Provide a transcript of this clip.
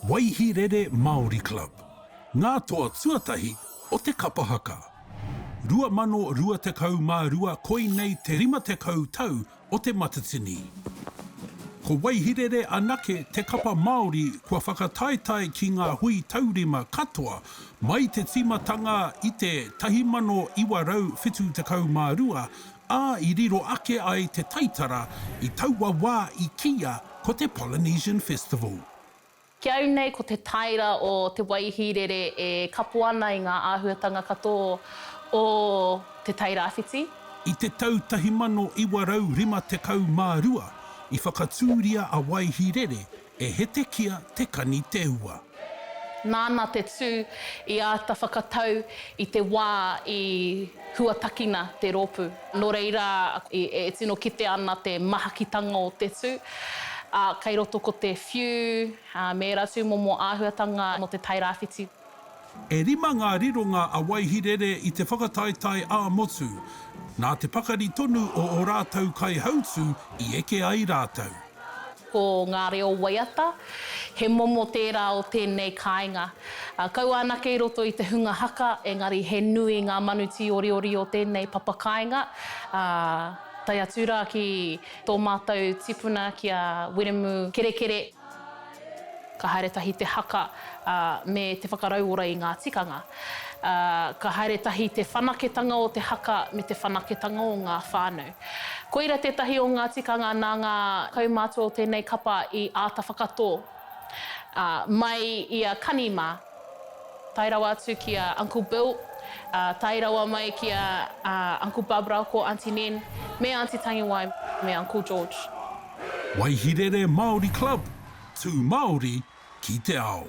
Waihirere Māori Club, ngā toa tuatahi o te kapa haka. 2022 Koinei te 50 tau o Te Matatini. Ko Waihirere anake te kapa Māori kua whakataetae ki ngā hui taurima katoa mai te tīmatanga i te 1972, ā, i riro ake ai te taitara i taua wā i kīia ko te Polynesian Festival. Ki au nei ko te taera o Te Waihīrere e kapo ana i ngā āhuatanga katoa o Te Tairāwhiti. I te tau 1952 i whakatūria a Waihīrere e Hetekia Te Kani Te Ua. Nāna te tū i āta whakatau i te wā i huatakina te rōpū. Nō reira, e tino kitea ana te mahakitanga o te tū, ā, kei roto ko te whiu, ā, me ērā tūmomo āhuatanga nō te Tairāwhiti. E rima ngā rironga a Waihirere i te whakataetae ā-motu, nā te pakari tonu o ō rātou kaihautū i eke ai rātou. Ko ngā reo waiata, he momo tērā o tēnei kāinga. Kaua anake i roto i te hunga haka, engari he nui ngā manu tīoriori o tēnei papa kāinga, ā, tae atu rā ki tō mātou tipuna ki a Wiremu Kerekere. Ka haere tahi te haka me te whakarauora i ngā tikanga. Ka haere tahi te whanaketanga o te haka me te whanaketanga o ngā whānau. Koira tētahi o ngā tikanga nā ngā kaumātua o tēnei kapa i āta whakatō, mai i a Kani mā, tae rawa atu ki a Uncle Bill, tae rawa mai ki a Uncle Bub rāua ko Aunty Nen, me Aunty Tangiwai, me Uncle George. Waihirere Māori Club, tū Māori ki te ao.